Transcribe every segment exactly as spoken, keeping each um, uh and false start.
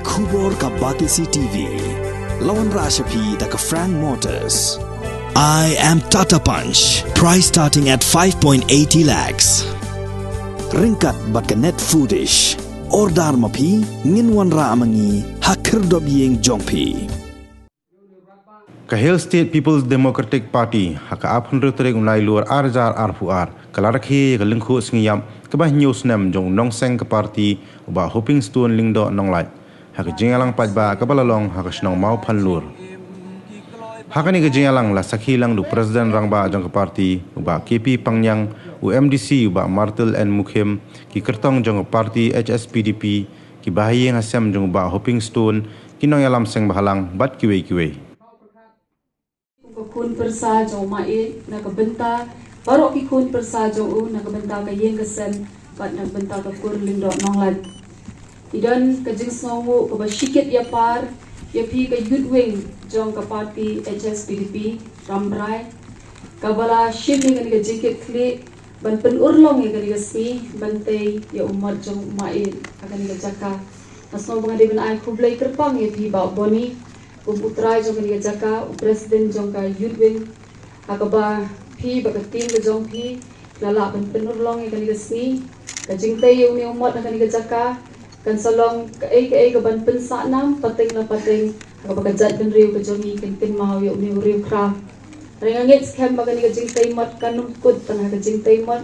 Khubor ka Batesi T V. La wanrah sha phi da ka Frank Motors. I am Tata Punch. Price starting at five point eighty lakhs. Ryngkat bad ka Net Foodish. Order ma phi, ngin wanrah ma ngi ha khyrdop ïing jong phi. Ka Hill State People's Democratic Party ha ka arphew hynriew tarik u Naiïar ar hajar arphew ar ka la rakhe ïa ka lyngkhuh sngi ïap kaba hynñiew snem jong u nongseng ka party u Bah Hoping Stone Lyngdoh Nonglait ha ka jingïalang paidbah kaba la long ha ka shnong Mawphanlur. Ha kane ka jingïalang la sakhi lang da u President Rangbah jong ka party u Bah K P Pangniang, u M D C u Bah Martil N Mukhim, ki kyrtong jong ka party H S P D P, ki bahaïing hasem jong u Bah Hoping Stone, ki nongïalam seng bhalang bad kiwei kiwei. Ka khun pyrsa jong u Maieit na ka bynta baroh ki khun pyrsa jong u na ka bynta ka ïing ka sem bad na ka bynta ka kur Lyngdoh Nonglait. I don ka jingsngewnguh kaba shikit ïapar ïa phi ka Youth Wing jong ka party H S P D P Rambrai, kaba la shim ïa kane ka jingkitkhlieh ban pynurlong ïa kane ka sngi ban tei ïa u mot jong u Maieit ha kane ka jaka. Nga sngew ba nga dei ban ai khublei kyrpang ïa phi Bah Boni, kum u trai jong kane ka jaka, u president jong ka Youth Wing, ha kaba phi bad ka team ka jong phi la lah ban pynurlong ïa kane ka sngi. Ka jingtei ïa une u mot ha kane ka jaka kan sa long kaei kaei kaban pynsah nam pateng la pateng ha kaba ka jaitbynriew ka jong ngi kan kynmaw ïa une u riewkhraw. Hynrei nga ngeit skhem ba kane ka jingtei mot kan ym kut tang ha ka jingtei mot,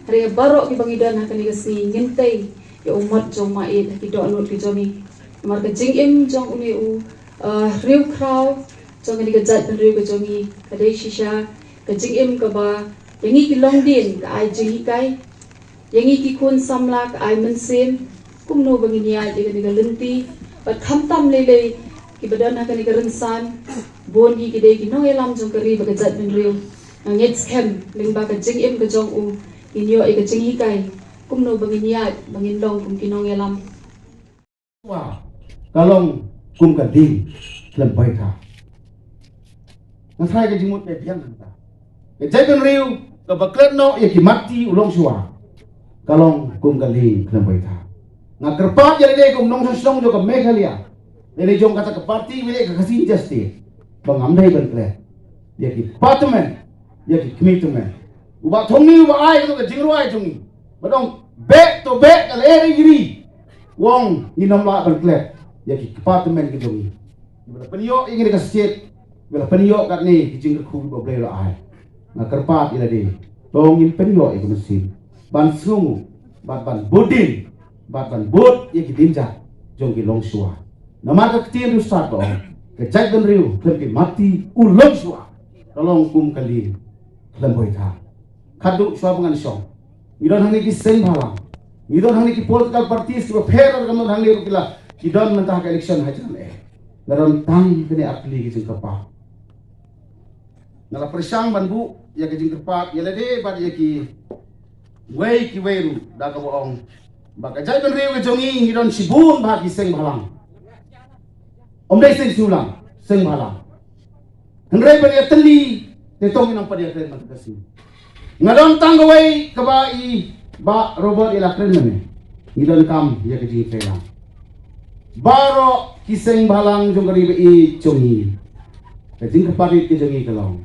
hynrei baroh kiba ngi don ha kane ka sngi ngin tei ïa u mot jong u Maieit ha ki dohnud ki jong ngi. Namar ka jingim jong une u, uh, riewkhraw jong kane ka jaitbynriew ka jong ngi ka dei shisha ka jingim kaba ïa ngi ki longdien ka ai jinghikai, ïa ngi ki khun samla ka ai mynsiem kumno ba ngin ïaid ïa kane ka lynti. Bad khamtam lei lei kiba don ha kane ka rynsan, bun hi ki dei ki nongïalam jong ka ri bad ka jaitbynriew. Nga ngeit skhem lyngba ka jingim ka jong u ngin ïoh ïa ka jinghikai kumno ba ngin ïaid ba ngin long kum ki nongïalam. Wa ka long kum ka ding khlem baitha. Nga tharai ka jingmut ka biang hangta. Ka jaitbynriew kaba klet noh ïa ki mat ti u longshuwa ka long kum ka ding khlem baitha. Nga kyrpad ïa lade kum nongshong shnong jong ka Meghalaya, lane jong kata ka party, lane ka Khasi Jaintia State, ba ngam dei ban klet ïa ki department, ïa ki kmie tymmen. U Bah Thongni uba ai ka jingrwai jong ngi ba dang beh to beh ka lehrain ri. Wong ngi nym lah ban klet ïa ki kpa tymmen ki jong ngi. Ngi ba la pynïoh ïa ngi ka state, ngi ba la pynïoh katne ki jingkyrkhu ba Blei la ai. Nga kyrpad ïa lade to ngin pynïoh ïa ka mynsiem ban sngewnguh bad ban bud dien bad ban bud ïa ki dien jait jong ki longshuwa. Namar ka ktien riewstad ka ong, ka jaitbynriew khlem ki mat ti u longshuwa ka long kum ka lieng khlem baitha. Khadduh shuwa ba ngan shong, ngi don hangne ki seng bhalang, ngi don hangne ki political parties kiba pher, ka don hangne ruh ki la ki don mynta ha ka election ha jan eh. Nga don tang kane ar tylli ki jingkyrpad. Nga la pyrshang ban buh ïa ka jingkyrpad ïa lade bad ïa kiwei kiwei ruh da kaba ong ba ka jaitbynriew ka jong ngi ngi don shibun bha ki seng bhalang. Ym dei seng shuh lang, seng bhalang. Hynrei ban ïatylli te to ngin ym pat ïakren mynta ka sngi. Nga don tang kawei kaba i Bah Robert i la kren mynne. Ngi donkam ïa ka jingïatreilang. Baroh ki seng bhalang jong ka ri ba ïeit jong ngi, ka jingkyrpad ka jong ngi ka long,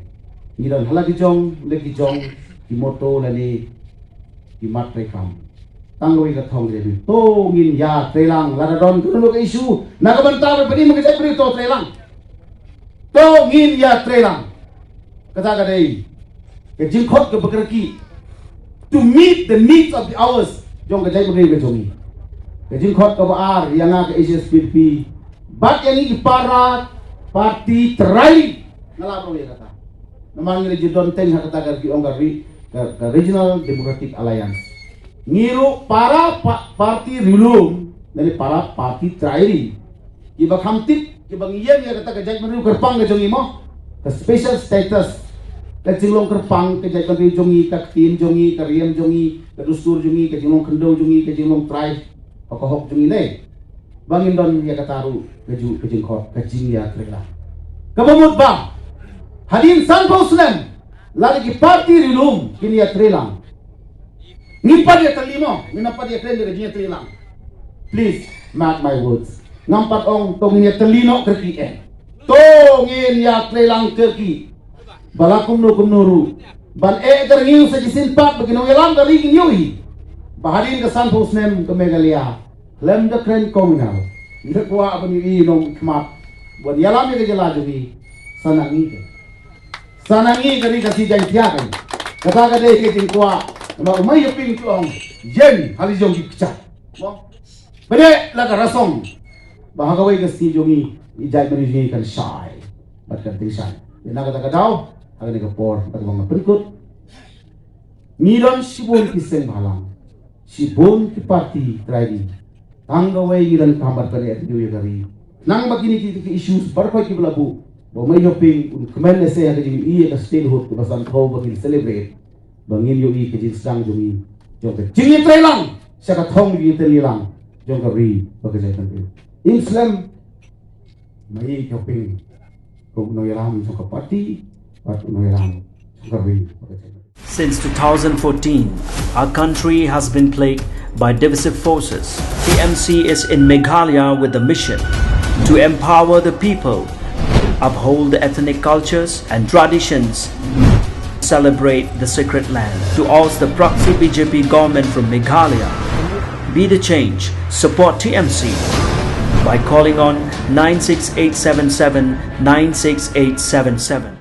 ngi don ha la ki jong la ki jong ki motto lane ki mat treikam. Tang kawei ka thong ka jong ngi, to ngin ïatreilang. Lada don kano ka issue na ka bynta ba pynïaid ka jaitbynriew, to treilang. To ngin ïatreilang. Kata ka dei ka jingkhot kaba kyrkieh, to meet the needs of the hours jong ka jaitbynriew ka jong ngi. Ka jingkhot kaba ar ïa nga ka H S P D P bad ïa ngi ki para party trai, nga lah ban ong ïa kata. Namar ngi la ju don teng ha kata ka ri ong ka ri, ka, ka Regional Democratic Alliance. Ngi ruh para pa-, party Ri Lum lane para party trai ri, kiba kham tip, kiba ngi ïeng ïa kata ka jaitbynriew kyrpang ka jong ngi mo, ka special status, ka jinglong kyrpang ka jaitbynriew jong ngi, ka ktien jong ngi, ka riam jong ngi, ka dustur jong ngi, ka jinglong khyndew jong ngi, ka jinglong trai, ka hok jong ngi ne. Ba ngin don ïa kata ruh ka ju, ka jingkhot, ka jingïatreilang. Kaba mut ba hadien sanphew snem lada ki party Ri Lum kin ïatreilang, ngin pat ïatreilang mo, ngin pat ïatreilang, ka jingïatreilang. Please mark my words. Ngam pat ong to ngin ïa tylli noh kyrkieh. To ngin ïa trei lang kyrkieh. Ba la kumno kumno ruh ban eh kyrngiew sa shisien pat ba ki nongïalam ka ri kin ïohi ba hadien ka sanphew snem ka Meghalaya khlem da kren Komunal, ngi da kwah ban ïohi nongkhmat ban ïalam ïa ka jylla jong ngi. Sa na ngi ka, sa na ngi ka ri Khasi Jaiñtia ka. Kata ka dei ka jingkwah. Namar u Mei Hoping u ong, ïeng ha la jong ki kjat. Mo? Bad la ka rasong ba ha kawei ka sngi jong ngi, i jaitbynriew jong ngi kan shai bad kan tyngshaiñ. Ïa na kata ka daw, ha kane ka por, kata ka ba nga pynkut, ngi don shibun ki seng bhalang, shibun ki party, trai ri. Tang kawei ngi donkam ban pynïaid ïa ka ri. Nang ba kine ki, ki issues baroh ki ba la buh, ba u Mei Hoping un kmen lehse ha ka jingïohi ïa ka statehood kaba sanphew ba kin celebrate, ba ngin ïohi ka jingsdang jong ngi, jong ka jingïatreilang sha ka thong jingïatreilang jong ka ri bad ka jaitbynriew. Im slem, Mei Hoping, kum u nongïalam jong ka party bad u nongïalam jong ka ri bad ka jaitbynriew. Since two thousand fourteen, our country has been plagued by divisive forces. T M C is in Meghalaya with the mission to empower the people, uphold the ethnic cultures and traditions, celebrate the sacred land. To oust the proxy B J P government from Meghalaya, be the change, support T M C by calling on nine six eight seven seven nine six eight seven seven.